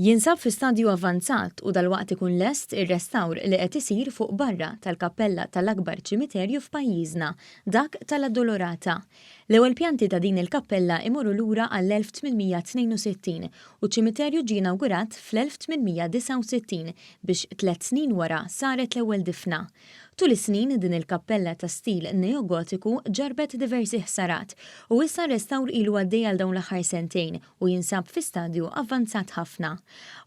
Jinsab fi stadju avvanzat u dalwaqt ikun lest ir-restawr li qed isir fuq barra tal-kappella tal-akbar ċimiterju f'pajjiżna, dak tal-Addolorata. L-ewwel pjanti ta' din il-kappella imorru lura għall-1862 u ċ-ċimiterju ġie inawgurat fl-1869 biex tliet snin wara saret l-ewwel difna. Tul is-snin din il-kappella ta' stil neogotiku ġarrbet diversi ħsarat u issa r-restawr ilu għaddej għal dawn l-aħħar sentejn u jinsab fi stadju avvanzat ħafna.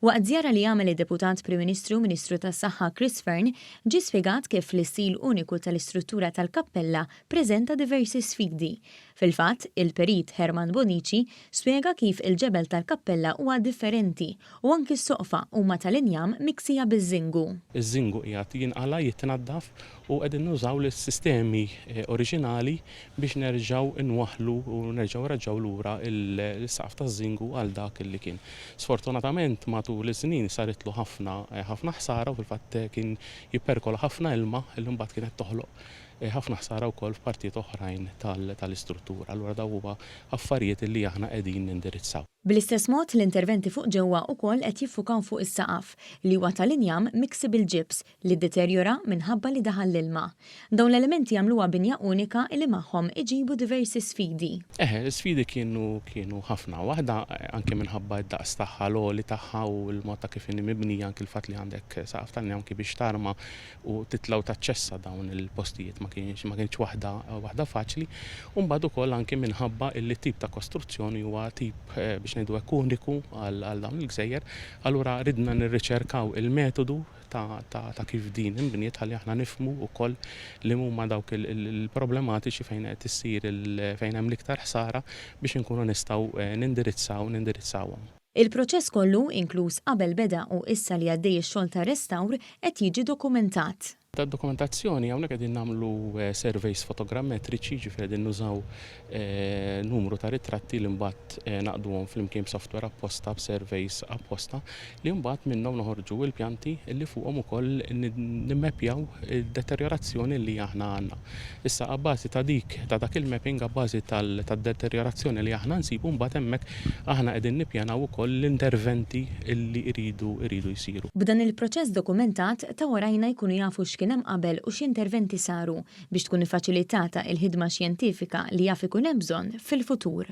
Waqt żjara li għamel id-Deputat Prim Ministru Ministru tas-Saħħa Chris Fearne ġie spjegat kif l-istil uniku tal-istruttura tal-kappella preżenta diversi sfidi. Fil-fatt, il-perit Herman Bonici spjega kif il-ġebel tal-kappella huwa differenti u anki s-soqfa huma tal-injam miksija biż-żingu. Iż-żingu qiegħed jinqala', jitnaddaf u qegħdin nużaw l-sistemi oriġinali biex nerġgħu nwaħħlu u nerġgħu nraġġgħu lura l-saqaf taż-żingu għal dak li kien. Sfortunatament matul iż-żnien saritlu ħafna ħafna ħsara u fil-fatt kien jipperkola ħafna ilma li mbagħad kienet toħloq ħafna ħsara wkoll f'partijiet oħrajn tal-istruttura. Allura dawn huma affarijiet li aħna qegħdin nindirizzaw. Bl-istess mod, l-interventi fuq ġewwa wkoll qed jiffukaw fuq is-saqaf, li huwa tal-injam miksi bil-ġibs, li ddeterjora minħabba li daħal l-ilma. Dawn l-elementi jagħmluha binja unika li magħhom iġibu diversi sfidi. Eħe, l-isfidi kienu kienu ħafna. Waħda anke minħabba d-daqs tagħha, l-għoli tagħha u l-mod ta' kif inhi mibnija, anke l-fatt li għandek saqaf tal-injam anke biex tarma u titla' u taċċessa dawn il-postijiet ma kienx ma kinitx waħda waħda faċli. U mbagħad ukoll anke minħabba illi t-tip ta' kostruzzjoni huwa tip biex ngħidu hekk uniku għal dawn il-gżejjer, allura ridna nirriċerkaw il-metodu ta' kif din inbniet ħalli aħna nifhmu wkoll li huma dawk il-problematiċi fejn qed issir fejn hemm l-iktar ħsara biex inkunu nistgħu nindirizzaw nindirizzawhom. Il-proċess kollu, inkluż qabel beda u issa li għaddej ix-xogħol ta' restawr, qed jiġi dokumentat. Tad-dokumentazzjoni hawnhekk qegħdin nagħmlu surveys fotogrammetriċi, jiġifieri qegħdin nużaw numru ta' ritratti li mbagħad ngħaqqduhom flimkien b'software apposta, b'surveys apposta, li mbagħad minnhom noħorġu l-pjanti li fuqhom ukoll nimmappjaw id-deterjorazzjoni li aħna għandna. Issa abbażi ta' dik ta' dak il-mapping, abbażi tad-deterjorazzjoni li aħna nsibu mbagħad hemmhekk aħna qegħdin nippjanaw ukoll l-interventi li jridu jridu jsiru. B'dan il-proċess dokumentat, ta' warajna jkunu jafu x'kien hemm qabel u x'interventi saru biex tkun iffaċilitata il-ħidma xjentifika li jaf ikun hemm bżonn fil-futur.